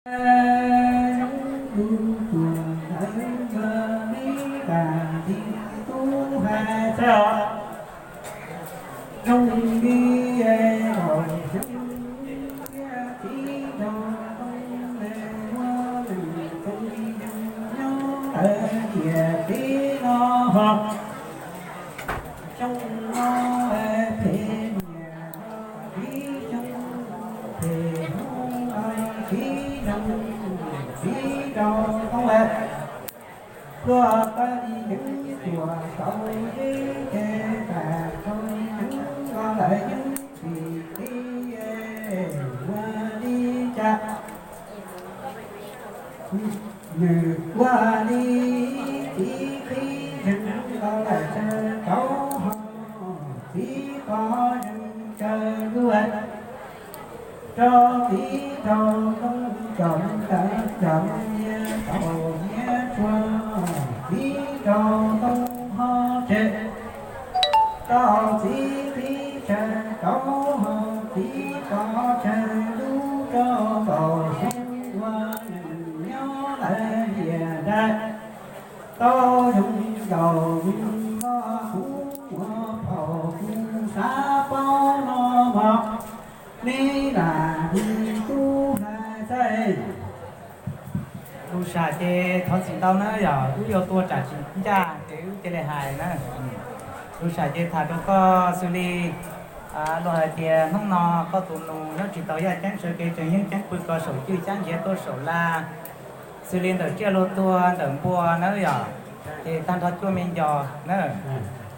Zoo tub tuag ntawd yog li cas txiv tub hais txog. Zoo li laus xyoo thiab txiv nraug toob, muaj neeg txeem zoo nyob lawm tiam teb no ho. Xyoo no phem niam, txiv xyoo phem hnub, txiv nraug, txiv nraug toob lawm. Tuaj tau li yeeb tuaj tau yeeb ces tas tau li yeeb los lawm yeeb tsis qhib, ua li cas nws ua li txiv qhib zeeg los lawm tsaws tau ho, txiv qhib zeeg tsaws lub rau txiv rau toob cov ntawd cov nyiaj tau nyiaj tsuag, txiv rau toob ho tseg rau txiv qhib tsaws tau ho, txiv qhib tsaws lub rau tau xyoo ua neeg nyob lawm tiam dais. Tau zoo zaus zoo noj kuv ua phaum kuv xav paub no mog, li lam li tub hais txaij. Lus sam ces thov txim ntau na, yog wb yuav tua tsam tsis ncaj ces wb cia li hais na. Lus sam ces tham rau koj xws li luag hais tias hnub no koj tus nus nyob tsis tau yaj ceeb sawv kev tseem yeej ceeb pw ko saum cwj xyab ntsiav tuaj saum laj, xws li ntawm tsiaj luag tuag ntawm npua na yom, ces tag nrho cuaj me nco na.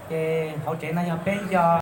Ces hauv tsev no yog peb nco,